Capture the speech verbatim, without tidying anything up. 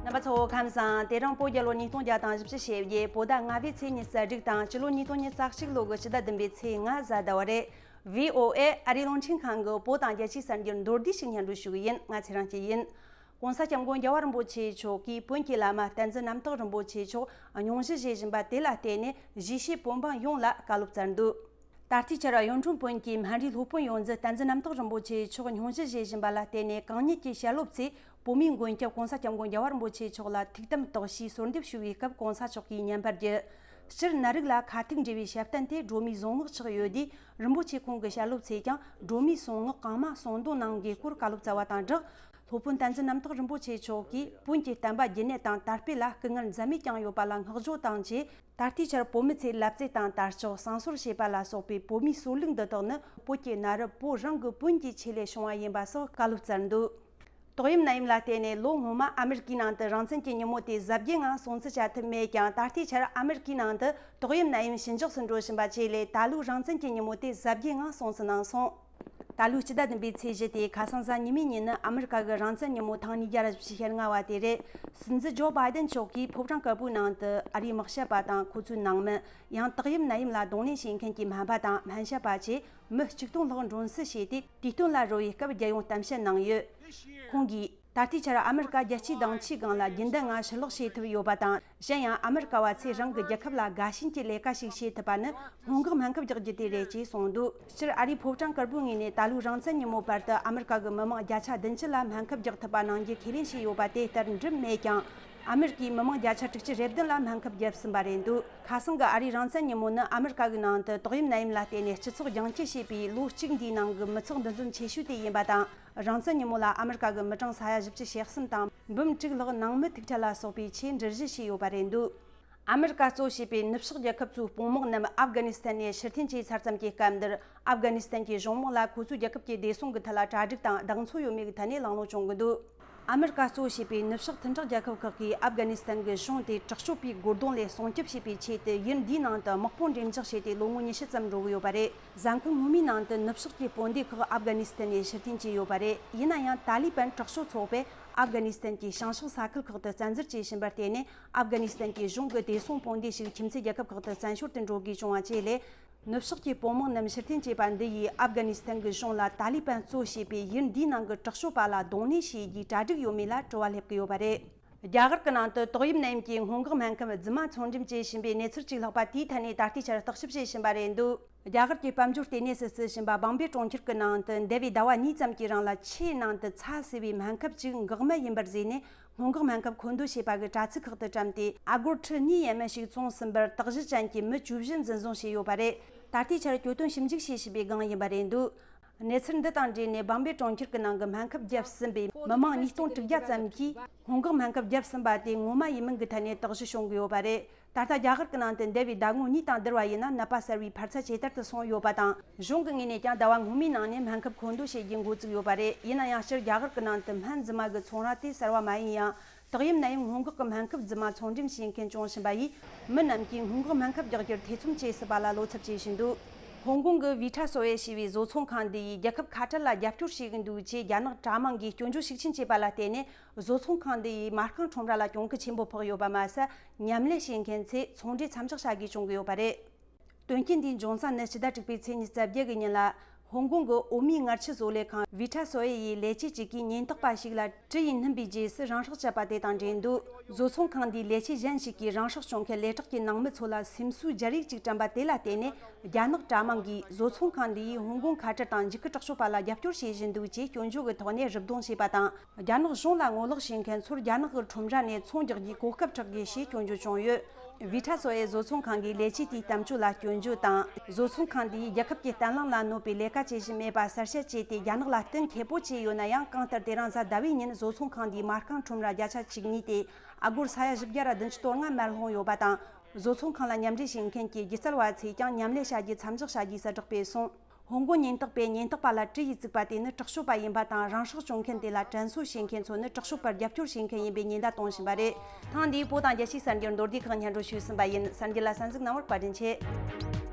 རྣམ་པ་ཚོ་ཁམས་བཟང་། དེ་རིང་བོད་རྒྱལ་ལོ་ཉིས་སྟོང་བརྒྱ་དང་བཞི་བཅུ་ཞེ་བརྒྱད། བོད་ཟླ་ལྔ་པའི་ཚེས་ཉི་ཤུ་རྩ་དྲུག་དང་། སྤྱི་ལོ་ཉིས་སྟོང་ཉི་ཤུ་རྩ་གཅིག་ལོ་གི་ཕྱི་ཟླ་བདུན་པའི་ཚེས་ལྔ་གཟའ་ཟླ་བ་རེད། བྷི་ཨོ་ཨེ་ཨ་རིའི་རླུང་འཕྲིན་ཁང་གི་བོད་དང་རྒྱལ་སྤྱིའི་གསར་འགྱུར་མདོར་བསྡུས་ཤིག་སྙན་སྒྲོན་ཞུ་གི་ཡིན། ང་ཚེ་རིང་སྐྱིད་ཡིན། ༸གོང་ས་༸སྐྱབས་མགོན་རྒྱལ་བ་རིན་པོ་ཆེ་མཆོག་གིས་བོན་གྱི་བླ་མ་བསྟན་འཛིན་རྣམ་དག་རིན་པོ་ཆེ་མཆོག་སྙུང་གཞི་བཞེས་བཞིན་པ་དེ་ལ་བརྟེན་ནས། གཞིས་བྱེས་བོད་འབངས་ཡོངས་ལ་བཀའ་སློབ་སྩལ་འདུག་ད་ལྟའི་ཆར་གཡུང་དྲུང་བོན་གྱི་སྨན་རིའི་སློབ་དཔོན་ཡོངས་འཛིན་བསྟན་འཛིན་རྣམ་དག་རིན་པོ་ཆེ་མཆོག་སྙུང་གཞི་བཞེས་བཞིན་པ་ལ་བརྟེན་ནས། གང་ཉིད་ཀྱི་ཞལ་སློབ་ཚེ་བོད་མིའི་མགོན་སྐྱབས་༸གོང་ས་༸སྐྱབས་མགོན་རྒྱལ་བ་རིན་པོ་ཆེ་མཆོག་ལ་ཐུགས་དམ་དག་ཞུའི་གསོལ་འདེབས་ཞུ་བའི་སྐབས་༸གོང་ས་མཆོག་གིས་སྙན་པར་བརྒྱུད། སྤྱིར་ནད་རིགས་ལ་ཁ་ཐུག་འབྲེལ་བའི་ཞབས་བརྟན་དེ་སྒྲོལ་མའི་གཟུངས་སྔགས་ཆགས་ཡོད་དུས། རིན་པོ་ཆེ་ཁོང་གི་ཞལ་སློབ་ཚེ་ཀྱང་སྒྲོལ་མའི་གསུང་སྔགས་གང་མང་གསུང་འདོན་གནང་དགོས་སྐོར་བཀའ་སློབ་སྩལ་བ་དང་སྦྲགས། སློབ་དཔོན་བསྟན་འཛིན་རྣམ་དག་རིན་པོ་ཆེ་མཆོག་གིས་བོན་གྱི་བསྟན་པ་རྒྱུན་གནས་དང་དར་སྤེལ་ལ་སྐུ་ངལ་འཛེམ་མེད་བསྐྱངས་ཡོད་པ་ལ་བསྔགས་བརྗོད་དང་བཅས། ད་ལྟའི་ཆར་བོད་མི་ཚོས་ལབ་རྩེ་དང་དར་ལྕོག་བསང་གསོལ་བྱེད་པ་ལ་སོགས་པའི་བོད་མིའི་སྲོལ་ལུགས་འདི་དག་ནི་བོད་ཀྱི་གནའ་རབས་བོད་རང་གི་བོན་གྱི་ཆེད་ལས་བྱུང་བ་ཡིན་པ་སོགས་བཀའ་སློབ་སྩལ་འདུག་ཏོག་དབྱིབས་ནད་ཡམས་ལ་བརྟེན་ནས་ལོ་སྔོན་མ་ཨ་མེ་རི་ཀའི་ནང་དུ་རང་བཙན་གྱི་ཉིན་མོ་དེ་གཟབ་རྒྱས་ངང་སྲུང་བརྩི་བྱ་ཐུབ་མེད་ཀྱང་། ད་ལྟའི་ཆར་ཨ་མེ་རི་ཀའི་ནང་དུ་ཏོག་དབྱིབས་ནད་ཡམས་ཞི་འཇགས་སུ་འགྲོ་བཞིན་པ་བཅས་ལས། ད་ལོའི་རང་བཙན་གྱི་ཉིན་མོ་དེ་གཟབ་རྒྱས་ངང་སྲུང་བརྩི་གནང་སོང་། ད་ལོའི་སྤྱི་ཟླ་བདུན་པའི་ཚེས་བཞི་སྟེ་ཁ་སང་གཟའ་ཉི་མའི་ཉིན་ནི་ཨ་མེ་རི་ཀ་གི་རང་བཙན་ཉིན་མོ་ཐེངས་ཉིས་བརྒྱ་བཞི་བཅུ་ཞེ་ལྔ་བ་དེ་རེད། སྲིད་འཛིན་ཇོ་བྷའི་ཌེན་མཆོག་གིས་ཕོ་བྲང་དཀར་པོའི་ནང་དུ་ཨ་རིའི་དམག་ཞབས་པ་དང་ཁོ་ཚོའི་ནང་མི། ཡང་ཏོག་དབྱིབས་ནད་ཡམས་ལ་གདོང་ལེན་བྱེད་མཁན་གྱི་སྨན་པ་དང་སྨན་ཞབས་པ་བཅས་མི་གཅིག་སྟོང་ལྷག་མགྲོན་བསུ་བྱས་ཏེ། དུས་སྟོན་ལ་རོལ་བའི་སྐབས་རྒྱལ་ཡོངས་གཏམ་བཤད་གནང་ཡོད། ཁོང་གིས། ད་ལྟའི་ཆར་ཨ་མེ་རི་ཀ་རྒྱལ་སྤྱིའི་སྡིངས་ཆའི་སྒང་ལ་རྒྱུན་ལྡན་ངང་ཕྱིར་ལོག་བྱེད་ཐུབ་ཡོད་པ་དང་། གཞན་ཡང་ཨ་མེ་རི་ཀ་བ་ཚོས་རང་གི་རྒྱལ་ཁབ་ལ་དགའ་ཞེན་གྱི་ལས་ཀ་ཞིག་བྱེད་ཐུབ་པ་ནི་སྔོན་འགོག་སྨན་ཁབ་རྒྱག་རྒྱུ་དེ་རེད་ཅེས་གསུངས་འདུག་སྤྱིར་ཨ་རིའི་ཕོ་བྲང་དཀར་པོའི་ངོས་ནས་ད་ལོའི་རང་བཙན་ཉིན་མོ་བར་དུ་ཨ་མེ་རི་ཀ་གི་མི་མང་བརྒྱ་ཆ་བདུན་ཅུ་ལ་སྨན་ཁབ་རྒྱག་ཐུབ་པ་གནང་རྒྱུ་ཁས་ལེན་བྱས་ཡོད་པ་དེ་ལྟར་འགྲུབ་མེད་ཀྱང་། ཨ་མེ་རི་ཀའི་མི་མང་བརྒྱ་ཆ་དྲུག་ཅུ་རེ་བདུན་ལ་སྨན་ཁབ་བརྒྱབ་ཟིན་པ་རེད་འདུག་ཁ་སང་གི་ཨ་རིའི་རང་བཙན་ཉིན་མོ་ནི་ཨ་མེ་རི་ཀ་གི་ནང་དུ་ཏོག་དབྱིབས་ནད་ཡམས་ལ་བརྟེན་ནས་སྤྱི་ཚོགས་རྒྱང་བཀྱེད་བྱས་པའི་ལོ་གཅིག་འདིའི་ནང་གི་མི་ཚོགས་འདུ་འཛོམས་ཆེ་ཤོས་དེ་ཡིན་པ་དང་། རང་བཙན་ཉིན་མོ་ལ་ཨ་མེ་རི་ཀ་གི་མི་གྲངས་ས་ཡ་བཞི་བཅུ་ཞེ་གསུམ་དང་འབུམ་དྲུག་ལྷག་ནང་མི་ཐུག་འཕྲད་ལ་སོགས་པའི་ཆེད་འགྲུལ་བཞུད་བྱས་ཡོད་པ་རེད་འདུག་ཨ་མེ་རི་ཀ་གཙོ་བྱས་པའི་ནུབ་ཕྱོགས་རྒྱལ་ཁབ་ཚོའི་དཔུང་དམག་རྣམས་ཨབ་གྷ་ནི་སི་ཐན་ནས་ཕྱིར་འཐེན་བྱས་ཚར་ཙམ་གྱི་སྐབས་འདིར། ཨབ་གྷ་ནི་སི་ཐན་གྱི་གཞུང་དམག་ལ་ཁོ་ཚོའི་རྒྱལ་ཁབ་ཀྱི་བདེ་སྲུང་གི་ཐད་ལ་གྲ་སྒྲིག་དང་གདེང་ཚོད་ཡོད་མེད་ཀྱི་ཐད་ནས་གླེང་སློང་བྱུང་གི་འདུག་ཨ་མེ་རི་ཀ་གཙོ་བྱས་པའི་ནུབ་ཕྱོགས་མཐུན་གྲོགས་རྒྱལ་ཁབ་ཁག་གིས་ཨབ་གྷ་ནི་སི་ཐན་གྱི་གཞུང་དེ་དྲག་སྤྱོད་པའི་རྒོལ་རྡུང་ལས་སྲུང་སྐྱོབ་བྱེད་པའི་ཆེད་དུ། ཡུལ་འདིའི་ནང་དུ་དམག་དཔུང་འགྲེམས་འཇོག་བྱས་ཏེ་ལོ་ངོ་ཉི་ཤུ་ཙམ་འགྲོ་གི་ཡོད་པ་རེད། གཟའ་འཁོར་སྔོན་མའི་ནང་དུ་ནུབ་ཕྱོགས་ཀྱི་དཔུང་སྡེ་ཁག་ཨབ་གྷ་ནི་སི་ཐན་ནས་ཕྱིར་འཐེན་བྱས་ཡོད་པ་རེད། ཡིན་ན་ཡང་ཏཱ་ལི་བན་དྲག་སྤྱོད་ཚོགས་པས་ཨབ་གྷ་ནི་སི་ཐན་གྱི་བྱང་ཕྱོགས་ས་ཁུལ་ཁག་ཏུ་བཙན་འཛུལ་བྱེད་བཞིན་པར་བརྟེན་ནས། ཨབ་གྷ་ནི་སི་ཐན་གྱི་གཞུང་གི་བདེ་སྲུང་དཔུང་སྡེ་ཞིག་ཁྱིམ་མཚེས་རྒྱལ་ཁབ་ཁག་ཏུ་བཙན་བྱོལ་དུ་འགྲོ་དགོས་བྱུང་བ་བཅས་ལས། ནུབ་ཕྱོགས་ཀྱི་དཔུང་དམག་རྣམས་ཕྱིར་འཐེན་བྱས་པ་འདི་ཡིས་ཨབ་གྷ་ནི་སི་ཐན་གྱི་གཞུང་ལ་ཏཱ་ལི་བན་གཙོ་བྱས་པའི་ཡུལ་འདིའི་ནང་གི་དྲག་སྤྱོད་པ་ལ་གདོང་ལེན་བྱེད་རྒྱུའི་གྲ་སྒྲིག་ཡོད་མེད་ལ་དྲི་བ་སླེབས་ཀྱི་ཡོད་པ་རེད། རྒྱ་གར་གྱི་ནང་དུ་ཏོག་དབྱིབས་ནད་ཡམས་ཀྱི་སྔོན་འགོག་སྨན་ཁབ་རྫུན་མ་ཚོང་འགྲེམས་བྱེད་བཞིན་པའི་གནས་ཚུལ་ཅིག་ལྷག་པ་དེའི་ཐད་ནས་ད་ལྟའི་ཆར་བརྟག་ཞིབ་བྱེད་བཞིན་པ་རེད་འདུག་རྒྱ་གར་གྱི་དཔལ་འབྱོར་ལྟེ་གནས་སུ་བརྩི་བཞིན་པ་བང་པེ་གྲོང་ཁྱེར་གྱི་ནང་དུ་འདས་པའི་ཟླ་བ་གཉིས་ཙམ་གྱི་རིང་ལ་ཆུའི་ནང་དུ་ཚྭ་བསྲེས་པའི་སྨན་ཁབ་ཅིག་འགག་མེད་ཡིན་པར་བཟོས་ནས། སྔོན་འགོག་སྨན་ཁབ་མཁོ་འདོན་བྱས་པ་གི་དྲ་ཚིགས་ཁག་ཏུ་བཀྲམ་སྟེ། ཨ་སྒོར་ཁྲི་གཉིས་ཡས་མས་ཤིག་བཙོངས་ཟིན་པར། དག་གཞི་ཅན་གྱི་མི་བཅུ་བཞི་འཛིན་བཟུང་བྱས་ཡོད་པ་རེད། ད་ལྟའི་ཆར་གྱོད་དོན་ཞིབ་འཇུག་བྱེད་བཞིན་པའི་སྒང་ཡིན་པ་རེད་འདུག་གནས་ཚུལ་འདི་དང་འབྲེལ་ནས་བང་པེ་གྲོང་ཁྱེར་གྱི་ནང་གི་སྨན་ཁབ་བརྒྱབ་ཟིན་པའི་མི་མང་ཉིས་སྟོང་དྲུག་བརྒྱ་ཙམ་གྱིས་སྔོན་འགོག་སྨན་ཁབ་བརྒྱབ་ཟིན་པ་དེ་ངོ་མ་ཡིན་མིན་གྱི་ཐད་ནས་དག་གཞི་བྱུང་གི་ཡོད་པ་རེད། ད་ལྟ་རྒྱ་གར་གྱི་ནང་དུ་འདས་པའི་ཟླ་ངོ་གཉིས་དང་བསྡུར་བ་ཡིན་ན། ནད་པ་གསར་བའི་འཕར་ཚད་ཇེ་དར་དུ་སོང་ཡོད་པ་དང་། གཞུང་གི་ངོས་ནས་ཀྱང་ཟླ་བ་སྔོན་མའི་ནང་ནས་སྨན་ཁབ་མཁོ་འདོན་བྱེད་རྒྱུ་འགོ་བཙུགས་ཡོད་པ་རེད། ཡིན་ན་ཡང་སྤྱིར་རྒྱ་གར་གྱི་ནང་དུ་སྨན་རྫུན་མ་གི་ཚོང་ར་དེ་གསར་བ་མ་ཡིན་ཡང་། ཏོག་དབྱིབས་ནད་ཡམས་སྔོན་འགོག་གི་སྨན་ཁབ་རྫུན་མ་ཚོང་འགྲེམས་བྱེད་མཁན་བྱུང་བཞིན་པ་ཡིས། མི་རྣམས་ཀྱིས་སྔོན་འགོག་སྨན་ཁབ་རྒྱག་རྒྱུར་ཐེ་ཚོམ་བྱེད་སྲིད་པ་ལ་བློ་འཚབ་བྱེད་བཞིན་འདུག་ཧོང་ཀོང་གི་ཝི་ཁྲ་སོ་ཨེ་ཞེས་པའི་བཟོ་ཚོང་ཁང་འདི་ཡིས་རྒྱལ་ཁབ་ཁ་བྲལ་ལ་རྒྱབ་སྐྱོར་བྱེད་ཀྱི་འདུག་ཅེས་རྒྱ་ནག་དྲ་དམངས་ཀྱིས་སྐྱོན་བརྗོད་ཤུགས་ཆེན་བྱས་པ་ལ་བརྟེན་ནས། བཟོ་ཚོང་ཁང་འདི་ཡིས་མ་རྐང་ཁྲོམ་ར་ལ་གྱོང་གུན་ཆེན་པོ་ཕོག་ཡོད་པ་མ་ཟད། མཉམ་ལས་བྱེད་མཁན་ཚོས་ཚོང་འབྲེལ་མཚམས་འཇོག་བྱ་དགོས་བྱུང་གི་ཡོད་པ་རེད། དོན་རྐྱེན་འདིའི་འབྱུང་རྩ་ནི་སྤྱི་ཟླ་དྲུག་པའི་ཚེས་ཉི་ཤུ་རྩ་བརྒྱད་ཀྱི་ཉིན་ལ། ཧོང་ཀོང་གི་འོ་མའི་ངར་ཆུ་བཟོ་ལས་ཁང་ཝི་ཁྲ་སོ་ཨེ་ཡི་ལས་བྱེད་ཅིག་གིས་ཉེན་རྟོག་པ་ཞིག་ལ་གྲི་ཡིས་བསྣུན་པའི་རྗེས་སུ་རང་སྲོག་བཅད་པ་དེ་དང་འབྲེལ་འདུག་བཟོ་ཚོང་ཁང་འདིའི་ལས་བྱེད་གཞན་ཞིག་གིས་རང་སྲོག་གཅོད་མཁན་ལས་བྲག་གི་ནང་མི་ཚོ་ལ་སེམས་གསོའི་སྦྱར་ཡིག་ཅིག་བཀྲམ་པ་དེ་ལ་བརྟེན་ནས། རྒྱ་ནག་དྲ་དམངས་ཀྱིས་བཟོ་ཚོང་ཁང་འདི་ཡིས་ཧོང་ཀོང་ཁ་བྲལ་དང་འཇིགས་སྐུལ་དྲག་སྤྱོད་པ་ལ་རྒྱབ་སྐྱོར་བྱེད་བཞིན་འདུག་ཅེས་སྐྱོན་བརྗོད་ཀྱི་ཐོག་ནས་རུབ་རྡུང་བྱས་པ་དང་། རྒྱ་ནག་གཞུང་ལ་ངོ་ལོག་བྱེད་མཁན་ཚོར་རྒྱ་ནག་གི་ཁྲོམ་ར་ནས་ཚོང་རྒྱག་རྒྱུའི་གོ་སྐབས་རག་དགོས་ཞེས་སྐྱོན་བརྗོད་བྱུང་ཡོད། ཝི་ཁྲ་སོ་ཨེ་བཟོ་ཚོང་ཁང་གི་ལས་བྱེད་དེའི་གཏམ་བརྗོད་ལ་སྐྱོན་བརྗོད་དང་། བཟོ་ཚོང་ཁང་འདིས་རྒྱལ་ཁབ་ཀྱི་བརྟན་ལྷིང་ལ་གནོད་པའི་ལས་ཀ་བྱེད་བཞིན་མེད་པ་གསལ་བཤད་བྱས་ཏེ། རྒྱ་ནག་ལ་གཏན་འཁེལ་པོ་བྱས་ཡོད་ན་ཡང་། གང་ལྟར་དེ་རིང་གཟའ་ཟླ་བའི་ཉིན་བཟོ་ཚོང་ཁང་འདིའི་མ་རྐང་ཁྲོམ་ར་བརྒྱ་ཆ་བཅུ་གཉིས་དེ་ཨ་སྒོར་ས་ཡ་བཞི་བརྒྱ་ར་བདུན་ཅུ་དོན་ལྔ་མར་ལྷུང་ཡོད་པ་དང་། བཟོ་ཚོང་ཁང་ལ་མཉམ་འབྲེལ་བྱེད་མཁན་གྱི་སྒྱུ་རྩལ་བ་ཚོས་ཀྱང་མཉམ་ལས་བྱ་རྒྱུ་མཚམས་འཇོག་བྱ་རྒྱུའི་གསལ་བསྒྲགས་སྤེལ་སོང་། ཧོང་ཀོང་ཉེན་རྟོག་པས་ཉེན་རྟོག་པ་ལ་གྲི་ཡིས་བཙུགས་པ་དེ་ནི་དྲག་སྤྱོད་པ་ཡིན་པ་དང་། རང་སྲོག་གཅོད་མཁན་དེ་ལ་དྲན་གསོ་བྱེད་མཁན་ཚོ་ནི་དྲག་སྤྱོད་པར་རྒྱབ་སྐྱོར་བྱེད་མཁན་ཡིན་པའི་ཉེན་བརྡ་གཏོང་བཞིན་པ་རེད། ཐེངས་འདིའི་བོད་དང་རྒྱལ་སྤྱིའི་གསར་འགྱུར་མདོར་བསྡུས་ཁག་སྙན་སྒྲོན་ཞུས་ཟིན་པ་ཡིན། གསར་འགྱུར་ལ་གསན་གཟིགས་གནང་བར་བཀའ་དྲིན་ཆེ།